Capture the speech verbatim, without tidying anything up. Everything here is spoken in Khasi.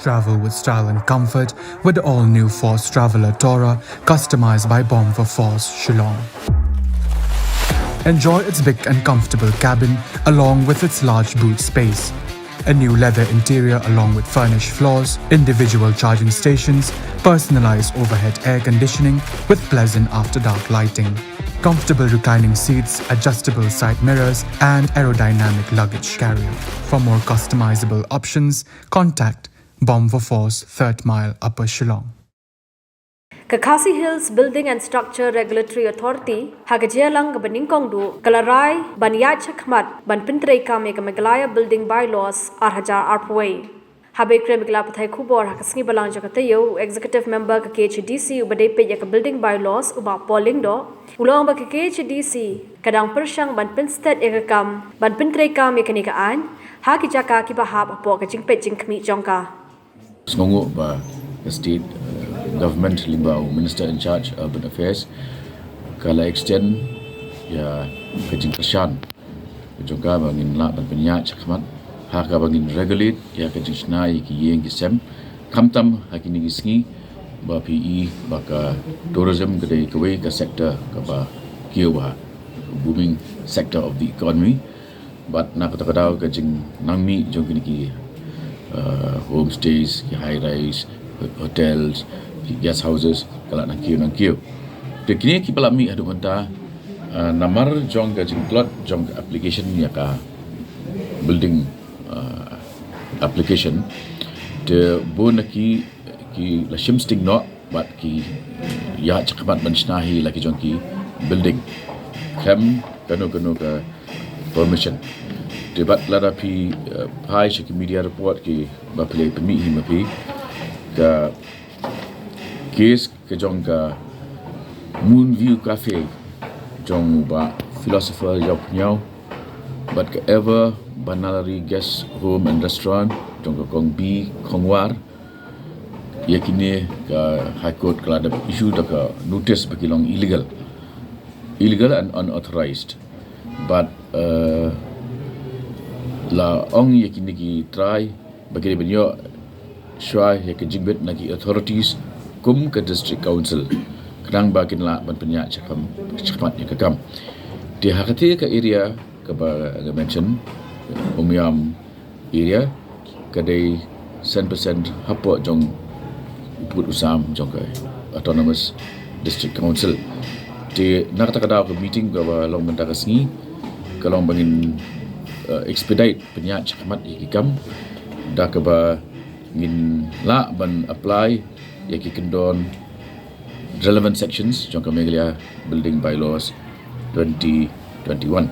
Travel with style and comfort with the all-new Force Traveler Tourer, customized by Bomb for Force, Shillong. Enjoy its big and comfortable cabin along with its large boot space. A new leather interior along with furnished floors, individual charging stations, personalized overhead air conditioning with pleasant after dark lighting. Comfortable reclining seats, adjustable side mirrors, and aerodynamic luggage carrier. For more customizable options, contact Bomb for Force, Third Mile, Upper Shillong. Ka Khasi Hills Building and Structure Regulatory Authority, ha ka jingïalang kaba nyngkong duh, ka la rai ban ïaid shakhmat ban pyntreikam ïa ka Meghalaya Building Bylaws ar hajar arphew. Haba kren bad ki lad pathai khubor ha ka sngi Balang jong ka taïew, u Executive Member ka K H A D C uba dei peit ïa ka Building Bylaws, u Bah Paul Lyngdoh, u la ong ba ka K H A D C ka dang pyrshang ban pynstet ïa ka kam ban pyntreikam ïa kane ka aiñ ha ki jaka kiba hap hapoh ka jingpeit jingkhmih jong ka. Sngewnguh ba ka state, uh, government lyngba u Minister in charge Urban Affairs ka la extend ïa ka jingkyrshan jong ka ba ngin lah ban pynïaid shakhmat ha kaba ngin regulate ïa ka jingshna ïa ki ïing ki sem, khamtam ha kine ki sngi ba phi i ba ka tourism ka dei kawei ka sector kaba kiew bha, booming sector of the economy. Bad na kata ka daw ka jingnangmih jong kine ki, uh, homestays, ki high rise, ho-, hotels, ki guest houses, ka la nang kiew nang kiew. Te kine kiba la mih haduh mynta, uh, namar jong ka jingtlot jong ka application ïa ka building, uh, application, te bun na ki ki la shim sting noh bad ki ïaid shakhmat ban shna hi la ki jong ki building khlem kano kano ka permission. Te bad lada phi, eh, phai sha ki media report kiba phi la pynmih hi ma phi, ka case ka jong ka Moonview Cafe jong u Bah Philosopher Ïawphniaw bad ka Ever Banalari Guest Home and Restaurant jong ka Kong B Khongwar. Ïa kine ka High Court ka la dep issue da ka notice ba ki long illegal. Illegal and unauthorized. Bad, eh, la ong ïa kine ki trai ba ki dei ban ïoh shuwa ïa ka jingbit na ki authorities kum ka District Council khnang ba kin lah ban pynïaid shakhmat ïa ka kam. Te ha kata ka area kaba nga mention, Umiam area, ka dei san percent hapoh jong u pud u sam jong ka Autonomous District Council. Te na kata ka daw ka meeting kaba long mynta ka sngi ka long ba ngin, eh, expedite pynïaid shakhmat ïa ki kam da kaba ngin lah ban apply ïa ki kyndon relevant sections jong ka Meghalaya Building Bylaws twenty twenty-one.